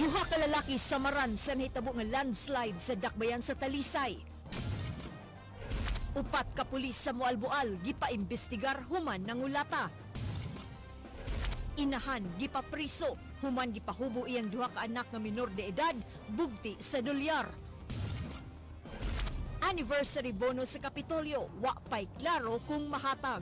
Duha ka lalaki samaran sa nahitabo nga landslide sa dakbayan sa Talisay. Upat ka pulis sa Moalboal gipaimbestigar human nangulata. Inahan gipapriso human gipahubo iyang duha ka anak nga minor de edad bugti sa dolyar. Anniversary bonus sa Kapitolyo, wa pay klaro kung mahatag.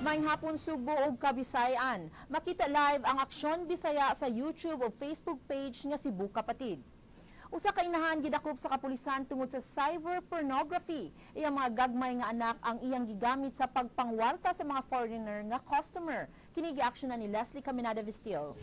Maayong hapon, Sugbo ug Kabisayan. Makita live ang Aksyon Bisaya sa YouTube o Facebook page nga Cebu Kapatid. Usa ka inahan gidakop sa kapulisan tungod sa cyber pornography. Iyang mga gagmay nga anak ang iyang gigamit sa pagpangwarta sa mga foreigner nga customer. Kini giaksyonan ni Leslie Caminada Vestil.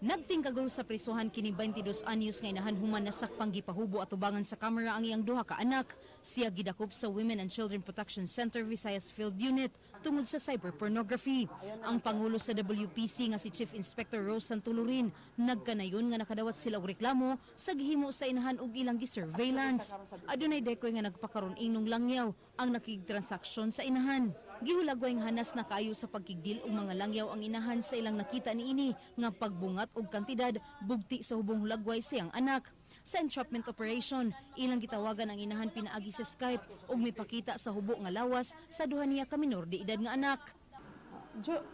Nagtingkagol sa prisuhan kini 22 anyos nga inahan human nasakpang gipahubo atubangan sa kamera ang iyang duha ka anak. Siya gidakop sa Women and Children Protection Center Visayas Field Unit tungod sa cyber pornography. Ang pangulo sa WPC nga si Chief Inspector Rose Santulurin nagkanayon nga nakadawat sila og reklamo sa gihimo sa inahan og ilang gi-surveillance. Adunay dekoy nga nagpakaron ingnong langyaw ang nakigtransaksyon sa inahan. Gihulagway nga hanas na kaayo sa pagkigdil og mga langyaw ang inahan sa ilang nakita niini nga pagbungat og kantidad bugti sa hubong hulagway siyang anak. Sa entrapment operation, ilang gitawagan ang inahan pinaagi sa Skype ug mipakita sa hubo nga lawas sa duha niya ka minor de edad nga anak.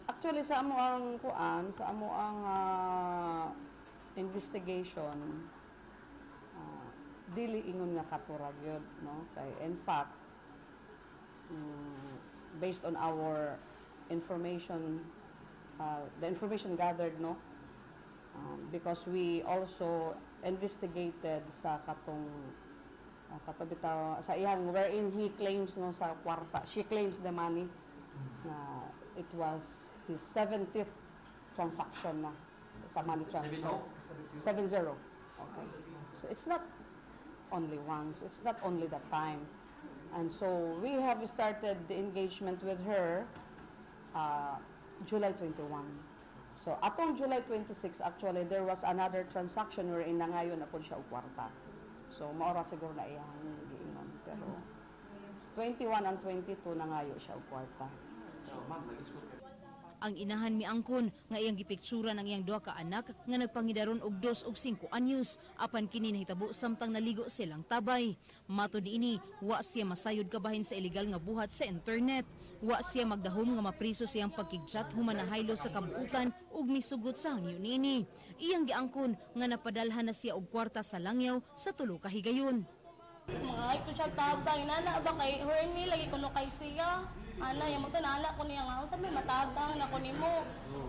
Actually sa amo ang kuan, sa amo ang investigation, dili ingon nga katurag yun, no? Kay in fact, based on our information, the information gathered, no? Because we also investigated sa katong kato bitaw sa iyang wherein he claims, no, sa kwarta, she claims the money na it was his 70th transaction na sa money transfer. 70. Okay, so it's not only once, it's not only that time. And so we have started the engagement with her July 21. So atong July 26, actually there was another transaction wherein nangayon na po siya og kwarta. So maora siguro na iyang giingon, pero 21 and 22 nangayo siya og kwarta. Ang inahan miangkon nga iyang gipikturan ang iyang duha ka anak nga nagpangidaron og 2 og 5 anyos apan kini nahitabo samtang naligo silang tabay. Matod niini, wa siya masayod kabahin sa ilegal nga buhat sa internet. Wa siya magdahom nga mapriso siyang pagkig-chat human nahaylo sa kabuutan ug misugot sa hangyo niini. Iyang giangkon nga napadalhan na siya og kwarta sa langyaw sa tulo ka higayon. Mga ko siya tabang, nana ba kay horny lagi kuno kay siya. Ana, yung magto nana ko niya nga, unsa may matabang na ko nimo.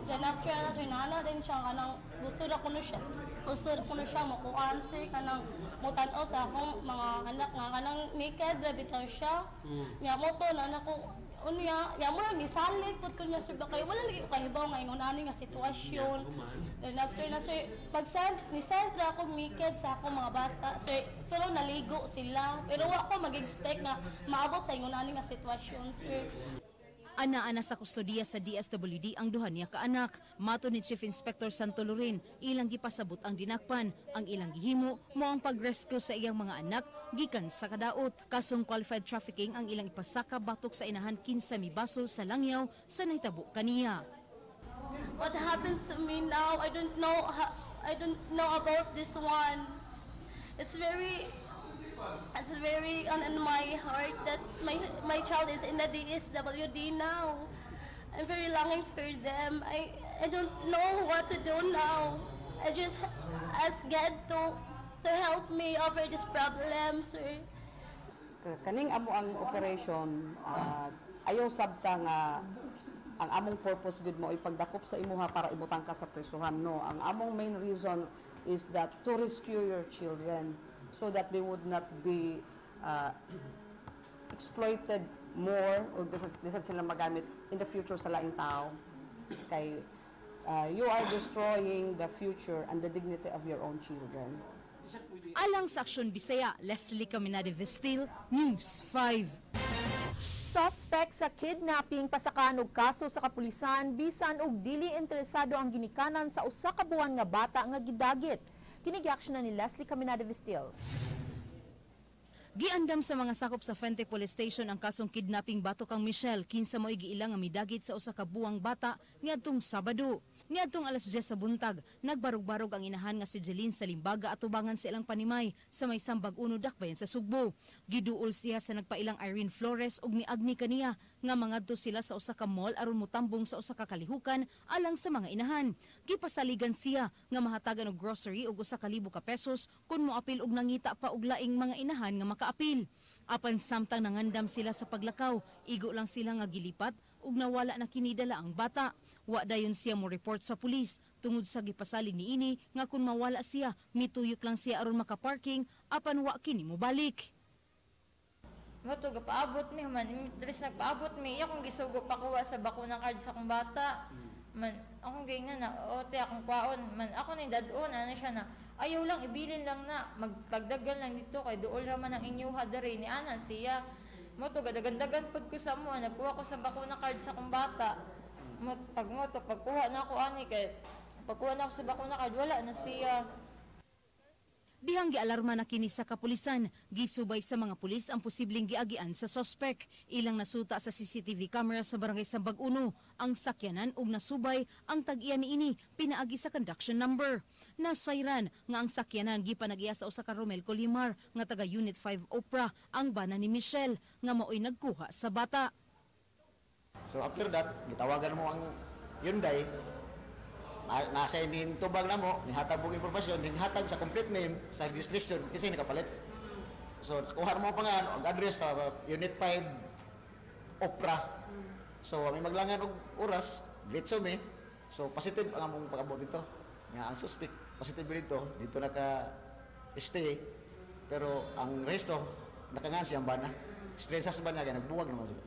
Then after na sir, nana din siya kanang gusto ra kuno siya. Gusto ra kuno siya mo answer kanang mo tan-aw sa akong mga anak nga kanang naked ra bitaw siya. Nya mo to nana ko unya, ya mo lang gisalig pud ko niya sir ba kay wala lagi ko kahibaw nga ingon ani nga sitwasyon. Then after na sir, pag send ni send ra akong naked sa akong mga bata sir, pero naligo sila. Pero wa ko mag-expect nga maabot sa ingon ani nga sitwasyon sir. Ana-ana sa kustodiya sa DSWD ang duha niya kaanak. Mato ni Chief Inspector Santolorin, ilang gipasabot ang dinakpan. Ang ilang gihimo mo ang pag-rescue sa iyang mga anak gikan sa kadaot. Kasong qualified trafficking ang ilang ipasaka batok sa inahan kinsa mibasol sa langyaw sa nahitabo kaniya. What happens to me now? I don't know. I don't know about this one. It's very on in my heart that my child is in the DSWD now. I'm very longing for them. I don't know what to do now. I just ask God to help me over this problem, sir. Kaning amo ang operation, ayaw sabta nga ang among purpose gud mo ipagdakop sa imuha para ibutang ka sa prisuhan, no. Ang among main reason is that to rescue your children so that they would not be exploited more o bisan sila magamit in the future sa laing tao. Kay you are destroying the future and the dignity of your own children. Alang sa Aksyon Bisaya, Leslie Caminade Vestil, News 5. Suspect sa kidnapping pasakan og kaso sa kapulisan bisan og dili interesado ang ginikanan sa usa ka buwan nga bata nga gidagit. Kini na ni Leslie Caminada Vestil. Giandam sa mga sakop sa Fuente Police Station ang kasong kidnapping batok kang Michelle, kinsa mo'y giila nga midagit sa usa ka buwang bata niadtong Sabado. Niadtong alas 10 sa buntag, nagbarog-barog ang inahan nga si Jeline sa Limbaga atubangan sa ilang panimay sa may Sambag Uno, Dakbayan sa Sugbo. Giduol siya sa nagpailang Irene Flores ug miagni kaniya nga mangadto sila sa usa ka mall aron motambong sa usa ka kalihukan alang sa mga inahan. Gipasaligan siya nga mahatagan og grocery ug 1,000 ka pesos kung moapil og nangita pa og laing mga inahan nga makaapil. Apan samtang nangandam sila sa paglakaw, igo lang sila nga gilipat ug nawala na kinidala ang bata. Wa dayon siya mo report sa pulis tungod sa gipasalig niini nga kung mawala siya, mituyok lang siya aron makaparking, apan wa kini mobalik. Mo to gapaabot mi, human imbes nagpaabot mi, iya akong gisugo pakuha sa bakuna card sa akong bata. Man akong giingnan na ote akong kwaon, man ako ni dad-on ana siya na ayaw lang, ibilin lang na magtagdagan lang dito kay duol ra man ang inyuha diri ni ana siya. Mo to gadagandagan pud ko sa mo, nagkuha ko sa bakuna card sa akong bata. Mo pag mo to pagkuha na ako ani, kay pagkuha na ako sa bakuna card, wala na siya. Dihang gialarma na kini sa kapulisan, gisubay sa mga pulis ang posibleng giagian sa sospek. Ilang nasuta sa CCTV camera sa barangay Sambag Uno ang sakyanan ug nasubay ang tag-iya niini pinaagi sa conduction number. Nasayran nga ang sakyanan gipanag-iya sa usa ka Romel Colimar nga taga Unit 5 Opra, ang bana ni Michelle nga maoy nagkuha sa bata. So after that, gitawagan mo ang Hyundai, nasa inin tubag na mo, nihatag og impormasyon, nihatag sa complete name sa registration kasi nakapalit. So nakuha mo pa nga ang address sa Unit 5 Opra. So may maglangan og oras, diretso mi. So positive ang among pag-abot dito. Nga ang suspect positive dito, dito naka stay. Pero ang resto nakangan siyang bana. Stress sa bana kay nagbuwag naman sila.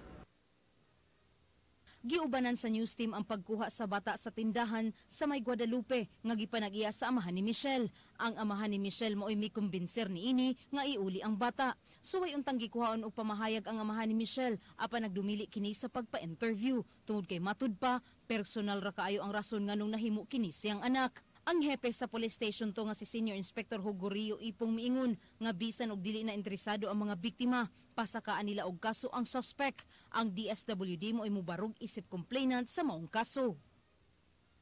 Giubanan sa news team ang pagkuha sa bata sa tindahan sa may Guadalupe nga gipanag-iya sa amahan ni Michelle. Ang amahan ni Michelle mao'y mikumbinser niini nga iuli ang bata. Suway untang gikuhaon og pamahayag ang amahan ni Michelle apan nagdumili kini sa pagpa-interview tungod kay matud pa personal ra kaayo ang rason nganong nahimo kini siyang anak. Ang hepe sa police station to nga si Senior Inspector Hugorio Ipong miingon nga bisan og dili na interesado ang mga biktima, pasakaan nila og kaso ang suspect. Ang DSWD mo ay mubarog isip complainant sa maong kaso.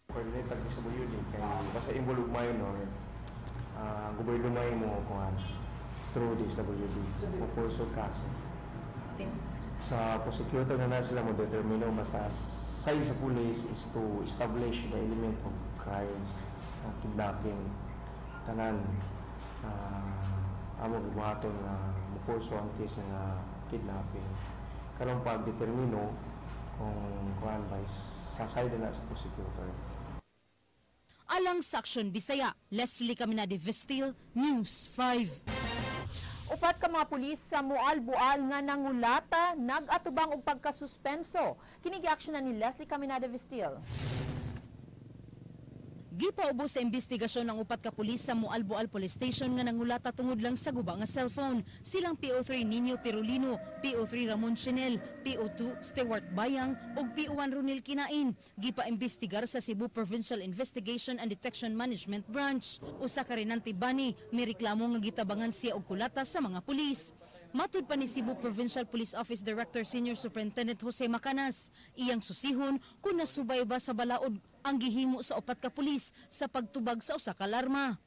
Coordinate ang DSWD kay basta involve minor, gobyerno may mo kuan through DSWD mo pursue kaso. Sa prosecutor na na sila mo determine, basta side sa police is to establish the element of crimes, kidnapping, tanan amo gibuhaton nga mo pursue ang case nga kidnapping. Karon pag determino kung kuan ba sa side na sa prosecutor. Alang sa Aksyon Bisaya, Leslie Caminade Vestil, News 5. Upat ka mga pulis sa Moalboal nga nangulata nag-atubang og pagkasuspenso. Kini action na ni Leslie Caminada Vestil. Gipaubos sa investigasyon ang upat ka pulis sa Moalboal Police Station nga nangulata tungod lang sa guba nga cellphone. Silang PO3 Nino Perulino, PO3 Ramon Chenel, PO2 Stewart Bayang ug PO1 Ronil Kinain. Gipa-imbestigar sa Cebu Provincial Investigation and Detection Management Branch. Usa ka Renante Bani, may reklamo nga gitabangan siya og kulata sa mga pulis. Matud pa ni Cebu Provincial Police Office Director Senior Superintendent Jose Macanas, iyang susihon kung nasubay ba sa balaod ang gihimo sa upat ka pulis sa pagtubag sa usa ka alarma.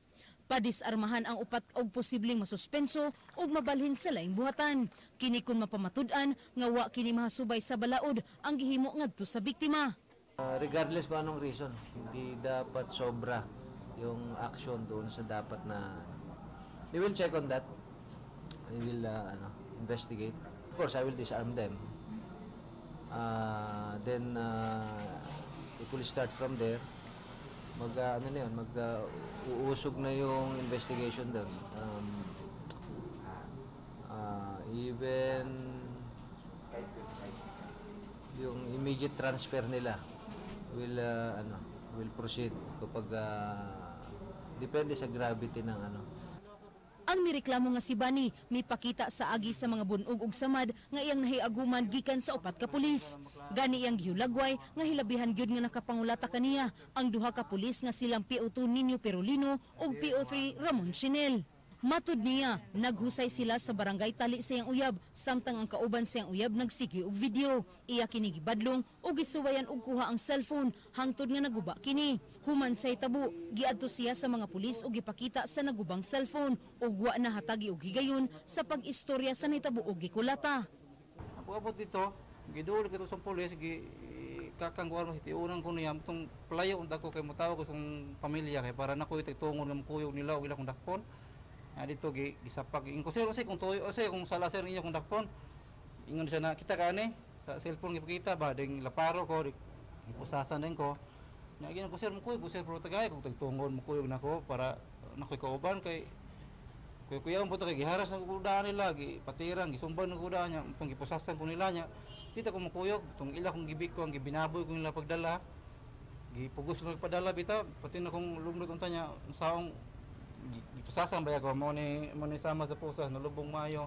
Padisarmahan ang upat og posibleng masuspenso ug mabalhin sa laing buhatan. Kini kun mapamatud-an nga wa kini mahasubay sa balaod ang gihimo ngadto sa biktima. Regardless kung anong reason, hindi dapat sobra yung action doon sa dapat na. We will check on that. We will ano, investigate. Of course, I will disarm them. Then it will start from there. Mag ano na yun, mag uusog na yung investigation doon. Even yung immediate transfer nila will ano, will proceed kapag depende sa gravity ng ano. Ang mireklamo nga si Bani mipakita sa agi sa mga bunog ug samad nga iyang nahiaguman gikan sa upat ka pulis. Gani iyang gihulagway nga hilabihan gyud nga nakapangulata kaniya ang duha ka pulis nga silang PO2 Nino Perolino ug PO3 Ramon Chinel. Matud niya, naghusay sila sa barangay tali sa iyang uyab, samtang ang kauban sa iyang uyab nagsige og video. Iya kini gibadlong ug gisuwayan og kuha ang cellphone hangtod nga naguba kini. Human sa hitabo, giadto siya sa mga pulis ug gipakita sa nagubang cellphone ug wa nahatagi og higayon sa pag-istorya sa nahitabo og gikulata. Abot dito, giduol kito sa pulis, kakangguan mo tiunan ko niya tong palayo unta ko kay motawag ko sa pamilya kay para nako itungod nga mokuyog nila og ila kong dakpon. Dito gisapak ingon ko sir, unsay kung tuyo, unsay kung sala sir inyo kung dakpon. Ingon siya na kita kani sa cellphone gipakita ba ding laparo ko gipusasan din ko. Nya ginon ko sir mokuyog ko sir pero tagay kog tagtungod mokuyog nako para nakoy kauban kay kuya mo to kay giharas na kudaan nila, gipatirang gisumban na kudaan niya, tong gipusasan ko nila nya. Dito ko mokuyog tong ila kong gibik ko ang gibinaboy ko nila pagdala. Gipugos ko padala bitaw pati na kong lumnot unta niya saong gipusasan ba ko mo ni sama sa pusas nalubong maayo.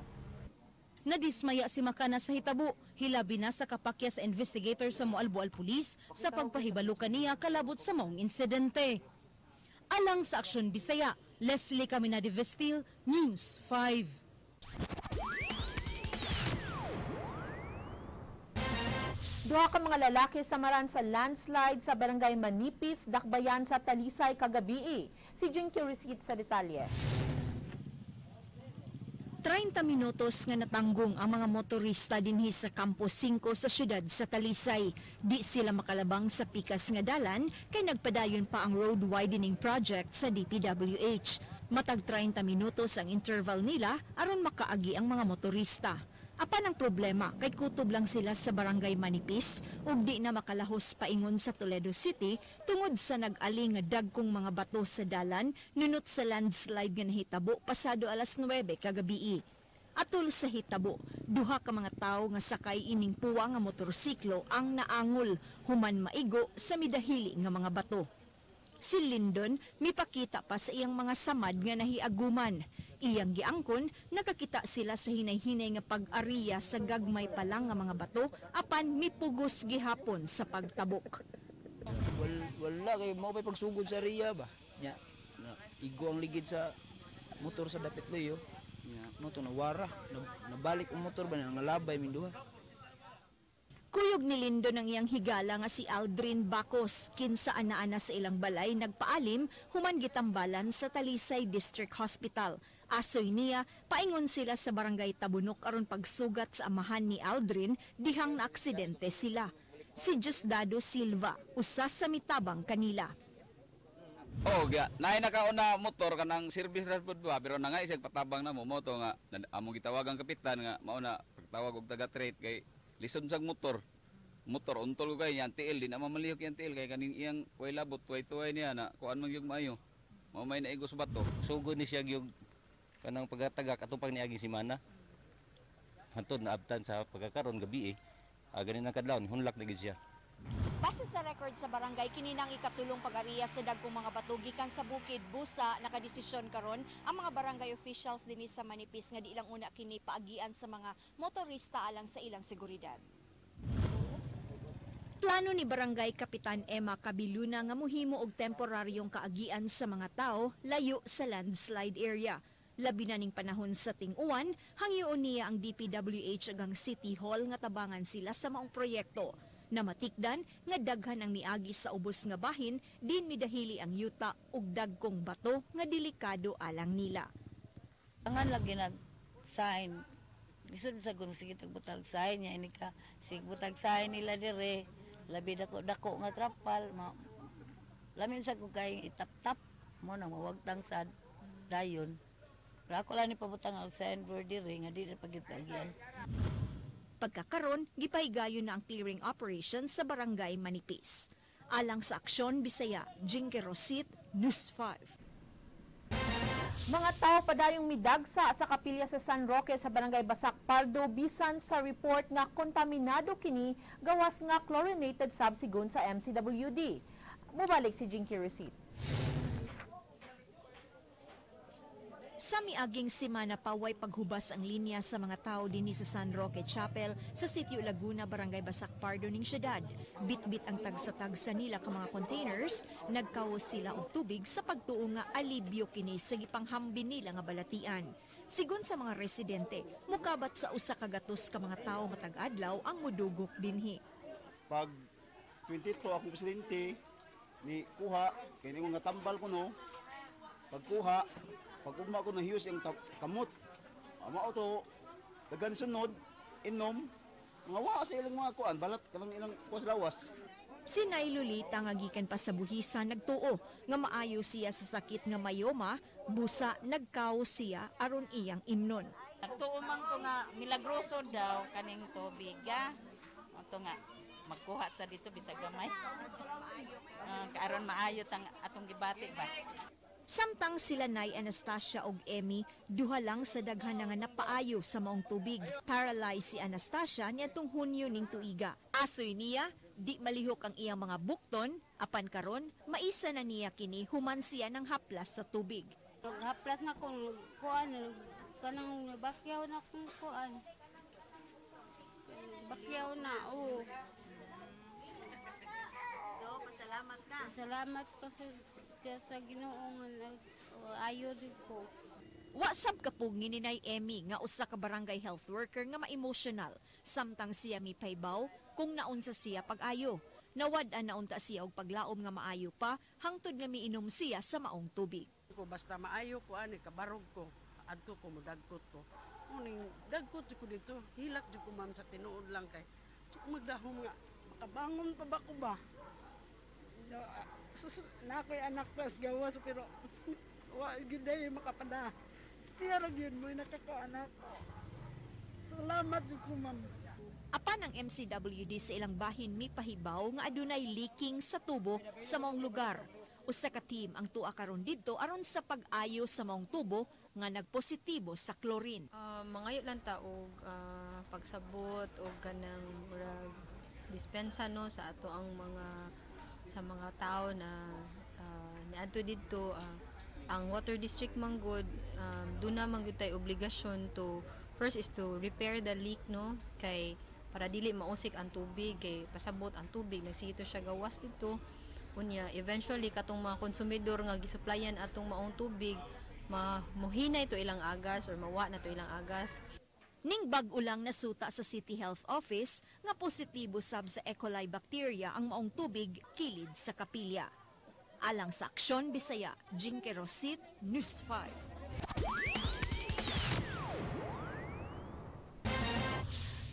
Nadismaya si Makana sa hitabo, hilabi na sa kapakya sa investigator sa Moalboal Police sa pagpahibalo kaniya kalabot sa maong insidente. Alang sa Aksyon Bisaya, Leslie Caminade Vestil, News 5. Duha ka mga lalaki samaran sa landslide sa barangay Manipis, Dakbayan sa Talisay kagabii. Si Jinky Receipt sa detalye. 30 minutos nga natanggong ang mga motorista dinhi sa Campo 5 sa syudad sa Talisay. Di sila makalabang sa pikas nga dalan kay nagpadayon pa ang road widening project sa DPWH. Matag 30 minutos ang interval nila aron makaagi ang mga motorista. Apan ang problema kay kutob lang sila sa barangay Manipis ug di na makalahos paingon sa Toledo City tungod sa nag-ali nga dagkong mga bato sa dalan nunot sa landslide nga nahitabo pasado alas 9 kagabii. Atol sa hitabo, duha ka mga tawo nga sakay ining puwa nga motorsiklo ang naangol human maigo sa midahili nga mga bato. Si Lindon mipakita pa sa iyang mga samad nga nahiaguman. Iyang giangkon, nakakita sila sa hinay-hinay nga pag-ariya sa gagmay pa lang nga mga bato apan mipugos gihapon sa pagtabok. Wala kay mao pay pagsugod sa riya ba. Nya, igo ang ligid sa motor sa dapit loyo. Nya, mo to nawara, nabalik ang motor ba nangalabay min duha. Kuyog ni Lindon ang iyang higala nga si Aldrin Bacos, kinsa ana-ana sa ilang balay nagpaalim human gitambalan sa Talisay District Hospital. Asoy niya, paingon sila sa barangay Tabunok aron pagsugat sa amahan ni Aldrin dihang naaksidente sila. Si Diosdado Silva, usa sa mitabang kanila. Oh, naay nakauna motor kanang service ra pud ba, pero nangay isag patabang na mo moto nga among gitawagang kapitan nga mao na pagtawag og taga trade kay lisod sang motor. Motor untol ko kay yan tiil di na mamalihok yan tiil kay kaning iyang way labot way tuway niya na kuan man gyud maayo. Mao may naigo sa bato. Sugod ni siya gyud kanang pagkatagak atong pag niaging semana. Hantod naabtan sa pagkakaron gabi eh. Ganin ang kadlawon hunlak na gyud siya. Base sa record sa barangay, kini nang ikatulong pag-ariya sa dagkong mga bato gikan sa bukid Busa. Nakadesisyon karon ang mga barangay officials dinhi sa Manipis nga di lang una kini paagian sa mga motorista alang sa ilang seguridad. Plano ni Barangay Kapitan Emma Cabiluna nga mohimo og temporaryong kaagian sa mga tao layo sa landslide area. Labi na ning panahon sa ting-uwan, hangyoon niya ang DPWH ug ang City Hall nga tabangan sila sa maong proyekto. Namatikdan nga daghan ang miagi sa ubos nga bahin din midahili ang yuta ug dagkong bato nga delikado alang nila. Angan lagi nag sign. Lisod sa gun sige tagbutag sign nya ini ka sig butag sign nila dire labi dako dako nga trapal lamin sa ko kay itap-tap mo nang mawagtang sad dayon. Pero ako lang ni pabutang og signboard dire nga di na pagid-pagian. Pagkakaron, gipahigayon na ang clearing operation sa barangay Manipis. Alang sa Aksyon Bisaya, Jinky Rosit, News 5. Mga tao padayong midagsa sa kapilya sa San Roque sa barangay Basak Pardo bisan sa report nga kontaminado kini gawas nga chlorinated sab sigon sa MCWD. Mubalik si Jinky Rosit. Sa miaging semana pa, way paghubas ang linya sa mga tao dinhi sa San Roque Chapel sa Sitio Laguna, Barangay Basak Pardo ning syudad. Bitbit ang tagsa-tagsa nila ka mga containers, nagkawas sila og tubig sa pagtuo nga alibyo kini sa gipanghambin nila nga balatian. Sigon sa mga residente, mukabat sa 100 ka mga tawo matag adlaw ang mudugok dinhi. Pag 22 akong presidente ni kuha kay ningon nga tambal ko no. Pagkuha, pag ugma ko nahiyos yung kamot. Mao to dagan sunod inom mga wa sa ilang mga kuan balat kanang ilang kuha sa lawas. Si Nay Lolita nga gikan pa sa buhisan nagtuo nga maayo siya sa sakit nga mayoma, busa nagkaos siya aron iyang imnon. Nagtuo man ko nga milagroso daw kaning tubig ga. Ato nga magkuha ta dito bisag gamay. Kaaron maayo tang atong gibati ba. Samtang sila Nay Anastasia og Emmy, duha lang sa daghan na nga napaayo sa maong tubig. Paralyzed si Anastasia niadtong Hunyo ning tuiga. Asoy niya, di malihok ang iyang mga bukton, apan karon maisa na niya kini human siya ng haplas sa tubig. Haplas na kung kuan, kanang bakyaw na kung kuan. Bakyaw na, oo. So, pasalamat ka. Salamat ko sa Ginoo nga ayo din ko. Wasab kapug ni Nay Emmy nga usa ka barangay health worker nga ma-emotional samtang siya mipaybaw kung naunsa siya pag-ayo. Nawad-an na unta siya og paglaom nga maayo pa hangtod nga miinom siya sa maong tubig. Ko basta maayo ko ani kabarog ko adto ko modagkot ko. Uning dagkot ko dito, hilak jud ko ma'am sa tinuod lang kay magdahom nga makabangon pa ba ko ba? No, na ako'y anak pas gawas pero wa gyud makapada. Siya ra gyud mo nakakaanak ko. Salamat jud ko ma'am. Apan ang MCWD sa ilang bahin mipahibaw nga adunay leaking sa tubo sa maong lugar. Usa ka team ang tua karon didto aron sa pag-ayo sa maong tubo nga nagpositibo sa chlorine. Mangayo lang ta og pagsabot og kanang murag dispensa no sa ato ang mga sa mga tao na niadto didto ang water district manggod duna man gyud tay obligasyon to first is to repair the leak no kay para dili mausik ang tubig kay pasabot ang tubig nagsige siya gawas didto. Unya eventually katong mga konsumidor nga gisuplayan atong maong tubig muhina ito ilang agas or mawa na to ilang agas. Ning bag-o lang nasuta sa City Health Office nga positibo sab sa E. coli bacteria ang maong tubig kilid sa kapilya. Alang sa Aksyon Bisaya, Jinky Rosit, News 5.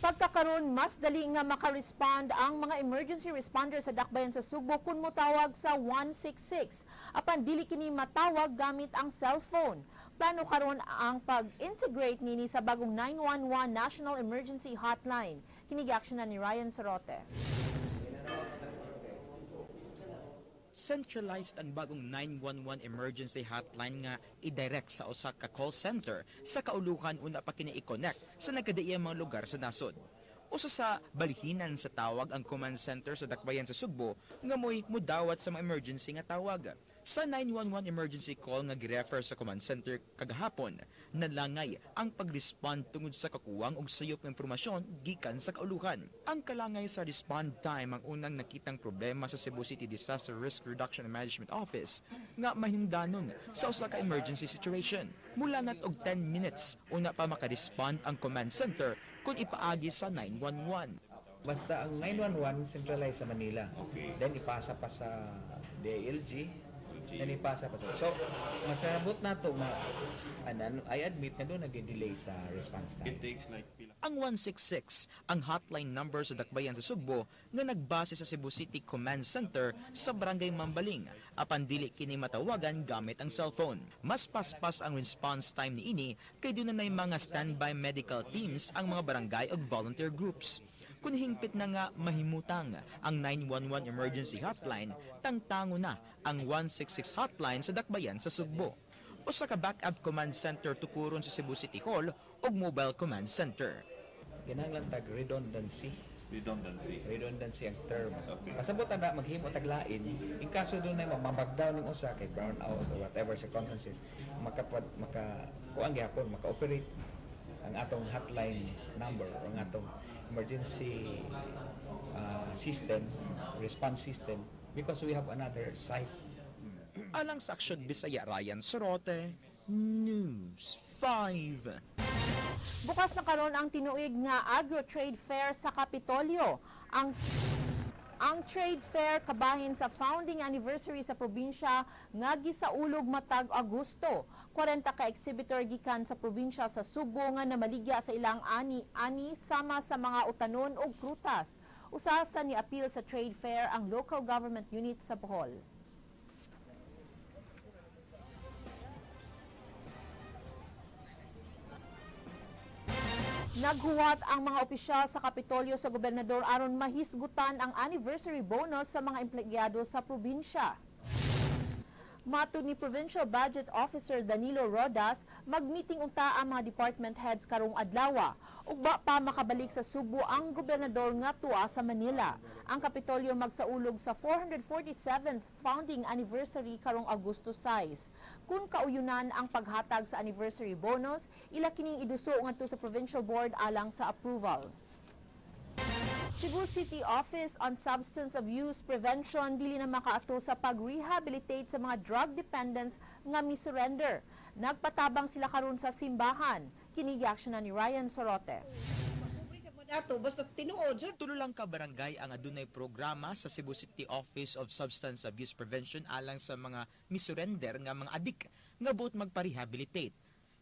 Pagkakaroon, mas dali nga makarespond ang mga emergency responders sa dakbayan sa Sugbo kung motawag sa 166. Apan dili kini matawag gamit ang cellphone. Plano karon ang pag-integrate nini sa bagong 911 National Emergency Hotline. Kini gi-action na ni Ryan Sorote. Centralized ang bagong 911 emergency hotline nga i-direct sa usa ka call center sa kauluhan una pa kini i-connect sa nagkadaiyang mga lugar sa nasod. Usa sa balhinan sa tawag ang command center sa dakbayan sa Sugbo nga mo'y mudawat sa mga emergency nga tawag. Sa 911 emergency call nga girefer sa command center kagahapon, nalangay ang pag-respond tungod sa kakuwang og sayop nga impormasyon gikan sa kauluhan. Ang kalangay sa respond time ang unang nakitang problema sa Cebu City Disaster Risk Reduction and Management Office nga mahingdanon sa usa ka emergency situation. Mula nat og 10 minutes una pa makarespond ang command center kung ipaagi sa 911. Basta ang 911 centralized sa Manila. Okay. Then ipasa pa sa DILG. Then ipasa pa sa. So, masabot na to nga I admit na doon nag-delay sa response time. It takes like pila. Ang 166 ang hotline number sa dakbayan sa Sugbo nga nagbase sa Cebu City Command Center sa Barangay Mambaling apan dili kini matawagan gamit ang cellphone. Mas paspas ang response time niini kay dunay mga standby medical teams ang mga barangay ug volunteer groups. Kung hingpit na nga mahimutang ang 911 emergency hotline, tangtango na ang 166 hotline sa dakbayan sa Sugbo. Usa ka backup command center tukuron sa Cebu City Hall ug mobile command center. Kinahanglan tag redundancy. Redundancy. Redundancy ang term. Pasabot na maghimo taglain in kaso doon na mabagdown ning usa kay brown out or whatever circumstances, makapad maka kuan gyapon maka-operate ang atong hotline number or ang atong emergency system, response system, because we have another site. Alang sa Aksyon Bisaya, Ryan Sorote, News 5. Bukas na karon ang tinuig nga Agro Trade Fair sa Kapitolyo. Ang trade fair kabahin sa founding anniversary sa probinsya nga gisaulog matag Agosto. 40 ka exhibitor gikan sa probinsya sa Sugbo nga namaligya sa ilang ani-ani sama sa mga utanon ug prutas. Usa sa ni-apil sa trade fair ang local government unit sa Bohol. Naghuwat ang mga opisyal sa Kapitolyo sa gobernador aron mahisgutan ang anniversary bonus sa mga empleyado sa probinsya. Matod ni Provincial Budget Officer Danilo Rodas, magmeeting unta ang mga department heads karong adlawa. Ugba pa makabalik sa Sugbo ang gobernador nga tuwa sa Manila. Ang Kapitolyo magsaulog sa 447th founding anniversary karong Agosto 6. Kung kauyunan ang paghatag sa anniversary bonus, ila kining iduso ngadto sa Provincial Board alang sa approval. Cebu City Office on Substance Abuse Prevention dili na makaato sa pag-rehabilitate sa mga drug dependents nga misurrender. Nagpatabang sila karon sa simbahan. Kini na ni Ryan Sorote. Dato, basta tinuod. Tulo lang ka barangay ang adunay programa sa Cebu City Office of Substance Abuse Prevention alang sa mga misurrender nga mga adik nga buot magpa-rehabilitate.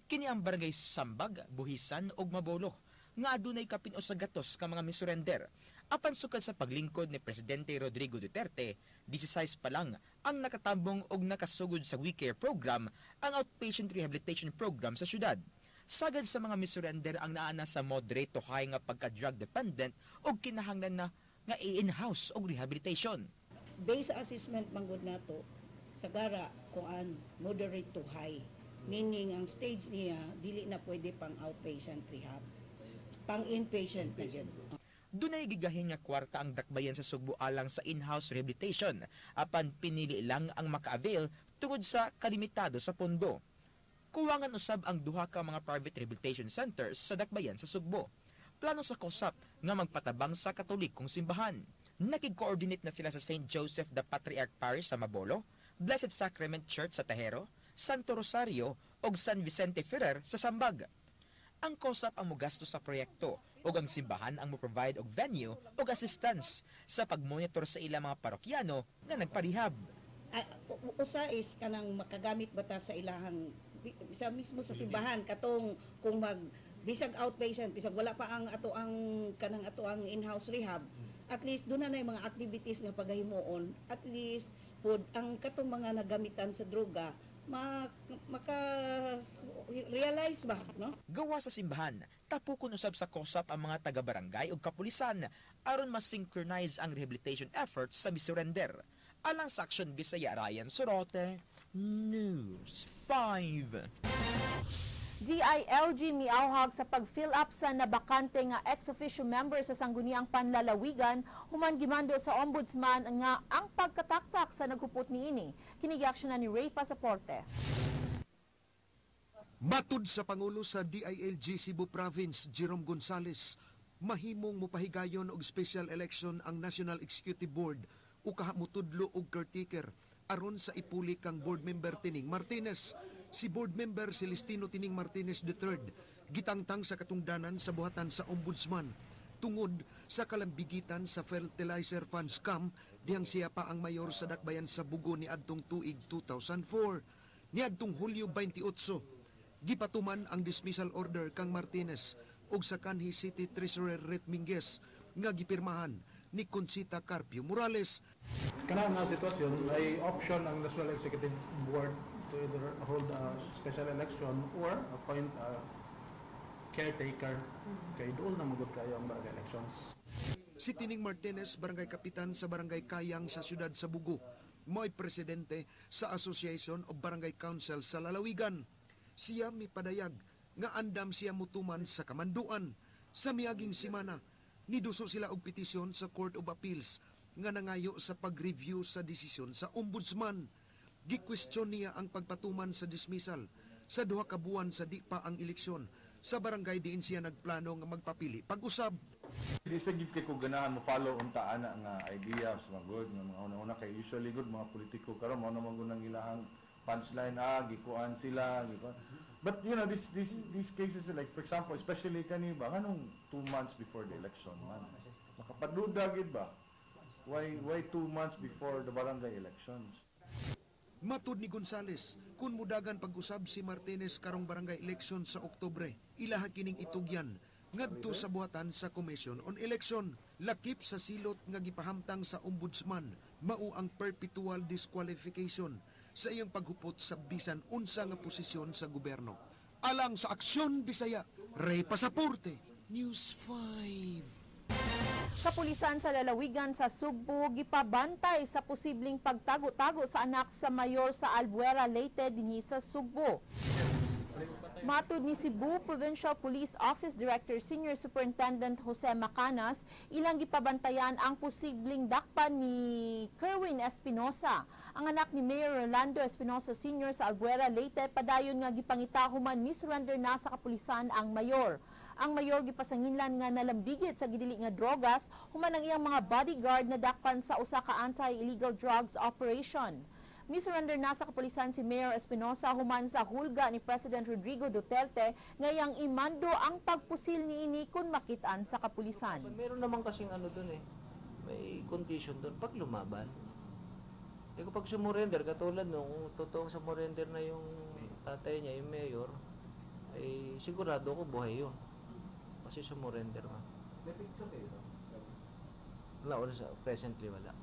Kini ang barangay Sambag, Buhisan ug Mabolo nga adunay kapin usa gatos ka mga misurrender. Apan sukad sa paglingkod ni Presidente Rodrigo Duterte, 16 pa lang ang nakatambong og nakasugod sa WeCare program, ang outpatient rehabilitation program sa syudad. Sagad sa mga misurrender ang naa na sa moderate to high nga pagka-drug dependent og kinahanglan na nga i-in-house og rehabilitation. Based sa assessment manggod nato, sagara kuan moderate to high. Meaning ang stage niya dili na pwede pang outpatient rehab. Pang inpatient na gyud. Dunay gigahin nga kwarta ang dakbayan sa Sugbo alang sa in-house rehabilitation apan pinili lang ang maka-avail tungod sa kalimitado sa pondo. Kuwangan usab ang duha ka mga private rehabilitation centers sa dakbayan sa Sugbo. Plano sa COSAP nga magpatabang sa Katolikong simbahan. Nakig-coordinate na sila sa St. Joseph the Patriarch Parish sa Mabolo, Blessed Sacrament Church sa Tajero, Santo Rosario ug San Vicente Ferrer sa Sambag. Ang COSAP ang mogasto sa proyekto ug ang simbahan ang mo-provide og venue ug assistance sa pagmonitor sa ilang mga parokyano nga nagparehab. Usa is kanang makagamit bata sa ilahang sa mismo sa simbahan katong kung mag bisag outpatient bisag wala pa ang ato ang kanang ato ang in-house rehab, at least doon na yung mga activities nga pagahimuon, at least pod ang katong mga nagamitan sa droga maka-realize ba, no? Gawa sa simbahan, tapukon usab sa COSAP ang mga taga-barangay ug kapulisan aron ma-synchronize ang rehabilitation efforts sa misurrender. Alang sa Aksyon Bisaya, Ryan Sorote, News 5. DILG miawhag sa pag-fill up sa nabakante nga ex-officio member sa Sangguniang Panlalawigan human gimando sa ombudsman nga ang pagkataktak sa naghupot niini. Kini na ni Ray Pasaporte. Matud sa Pangulo sa DILG Cebu Province, Jerome Gonzales, mahimong mopahigayon og special election ang National Executive Board o kahamutudlo og caretaker aron sa ipuli kang board member Tining Martinez. Si board member Celestino Tining Martinez III gitangtang sa katungdanan sa buhatan sa ombudsman tungod sa kalambigitan sa fertilizer fund scam dihang siya pa ang mayor sa dakbayan sa Bugo niadtong tuig 2004. Niadtong Hulyo 28, gipatuman ang dismissal order kang Martinez ug sa kanhi City Treasurer Ret Minguez nga gipirmahan ni Conchita Carpio Morales. Kana nga sitwasyon ay option ang National Executive Board to either hold a special election or appoint a caretaker kay dool na magud kayo ang barangay elections. Si Tining Martinez, barangay kapitan sa Barangay Kayang sa siyudad sa Bugo, mo'y presidente sa Association of Barangay Council sa Lalawigan. Siya mipadayag nga andam siya mutuman sa kamanduan. Sa miaging simana, Niduso sila og petisyon sa Court of Appeals nga nangayo sa pag-review sa desisyon sa Ombudsman. Gikwestiyon niya ang pagpatuman sa dismissal sa 2 ka buwan sa di pa ang eleksyon sa barangay diin siya nagplano nga magpapili pag-usab. Di sa gid kay ko ganahan mo follow unta ana nga idea sa mga good nga mga una-una kay usually good mga politiko karon mao na man gud ang ilahang punchline, gikuan sila, gikuan. But you know, these cases, like for example, especially kani ba nganong 2 months before the election man. Makapaduda gid ba? Why 2 months before the barangay elections? Matud ni Gonzales, kung mudagan pag-usab si Martinez karong barangay election sa Oktubre, ilaha kining itugyan ngadto sa buhatan sa Commission on Election. Lakip sa silot nga gipahamtang sa Ombudsman, mao ang perpetual disqualification sa iyang paghupot sa bisan unsa nga posisyon sa gobyerno. Alang sa Aksyon Bisaya, Ray Pasaporte, News 5. Kapulisan sa lalawigan sa Sugbo gipabantay sa posibleng pagtago-tago sa anak sa mayor sa Albuera, Leyte dinhi sa Sugbo. Matud ni Cebu Provincial Police Office Director Senior Superintendent Jose Macanas, ilang gipabantayan ang posibleng dakpan ni Kerwin Espinosa. Ang anak ni Mayor Rolando Espinosa Sr. sa Albuera, Leyte, padayon nga gipangita human misurrender na sa kapulisan ang mayor. Ang mayor gipasanginlan nga nalambigit sa gidili nga drogas human ang iyang mga bodyguard na dakpan sa usa ka anti-illegal drugs operation. Misurrender na sa kapulisan si Mayor Espinosa human sa hulga ni President Rodrigo Duterte ngayang imando ang pagpusil niini kung makitaan sa kapulisan. So, meron naman kasing ano dun eh, may condition dun pag lumaban. Eh kapag sumurrender, katulad nung totoong sumurrender na yung tatay niya, yung mayor, ay sigurado ko buhay yun. Kasi sumurrender man. May picture kayo? Wala, wala sa, presently wala.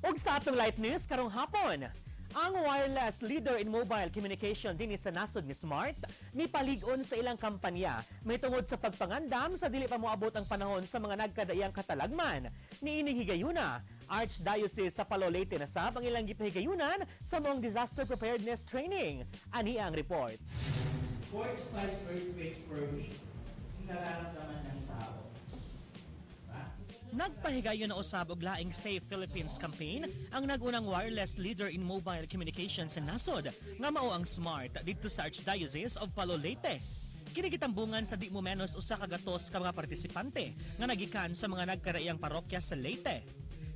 Ug sa atong light news karong hapon, ang wireless leader in mobile communication dinhi sa nasod ni Smart mipalig-on sa ilang kampanya mahitungod sa pagpangandam sa dili pa moabot ang panahon sa mga nagkadaiyang katalagman. Niining higayuna, Archdiocese sa Palo Leyte na sab ang ilang gipahigayunan sa moong disaster preparedness training. Ani ang report. 4 to 5 earthquakes per week nararamdaman ng tao. Nagpahigayon na usab og laing Safe Philippines campaign ang nagunang wireless leader in mobile communication sa nasod nga mao ang Smart didto sa Archdiocese of Palo Leyte. Kini gitambungan sa di mo menos usa ka gatos ka mga partisipante nga nagikan sa mga nagkaraiyang parokya sa Leyte.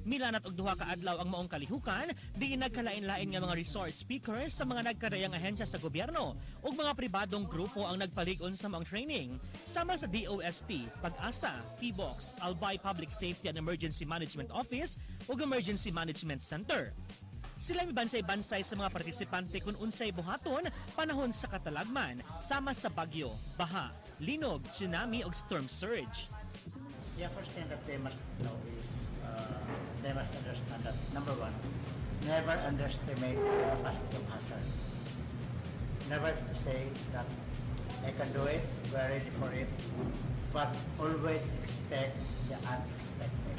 Milanat og duha ka adlaw ang maong kalihukan, diin nagkalain-lain nga mga resource speakers sa mga nagkaraiyang ahensya sa gobyerno ug mga pribadong grupo ang nagpalig-on sa maong training. Sama sa DOST, Pag-asa, PBOX, Albay Public Safety and Emergency Management Office ug Emergency Management Center. Sila mibansay-bansay sa mga partisipante kung unsay buhaton panahon sa katalagman, sama sa bagyo, baha, linog, tsunami ug storm surge. The first thing that they must know is they must understand that, number one, never underestimate the capacity of hazard. Never say that I can do it, we're ready for it, but always expect the unexpected.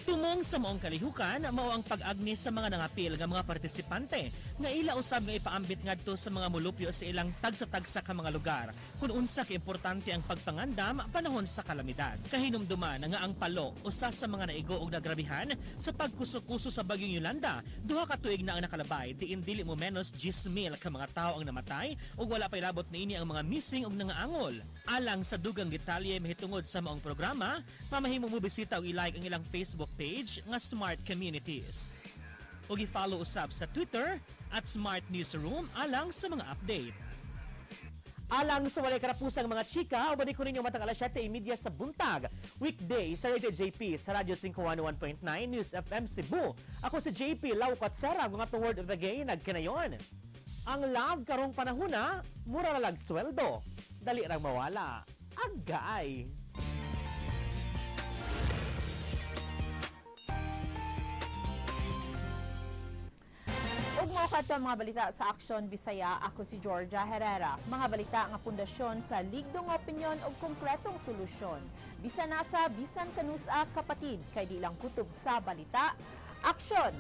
Tumong sa maong kalihukan, mao ang pag-agni sa mga nangapil nga mga partisipante nga ila usab nga ipaambit ngadto sa mga mulupyo sa ilang tagsa-tagsa ka mga lugar kung unsa ka importante ang pagpangandam panahon sa kalamidad. Kahinumduman nga ang Palo usa sa mga naigo og nagrabihan sa pagkuso-kuso sa bagyong Yolanda, 2 ka tuig na ang nakalabay diin dili mo menos 10,000 ka mga tawo ang namatay ug wala pay labot niini ang mga missing ug nangaangol. Alang sa dugang detalye mahitungod sa maong programa, mamahimo mo bisita og i-like ang ilang Facebook page nga Smart Communities. Ug i-follow usab sa Twitter at Smart Newsroom alang sa mga update. Alang sa walay karapusang mga chika, uban ko ninyo matang alas 7:30 sa buntag. Weekday sa Radio JP sa Radyo 511.9 News FM Cebu. Ako si JP Laucatsera, ang atong word of the day nagkinayon. Ang love karong panahona, mura ra lag sweldo. Dali rang mawala. Agay! Ug mao kadto ang mga balita sa Aksyon Bisaya. Ako si Georgia Herrera. Mga balita nga pundasyon sa ligdong opinyon ug konkretong solusyon. Bisan nasa, bisan kanusa kapatid, kay di lang kutob sa balita. Aksyon!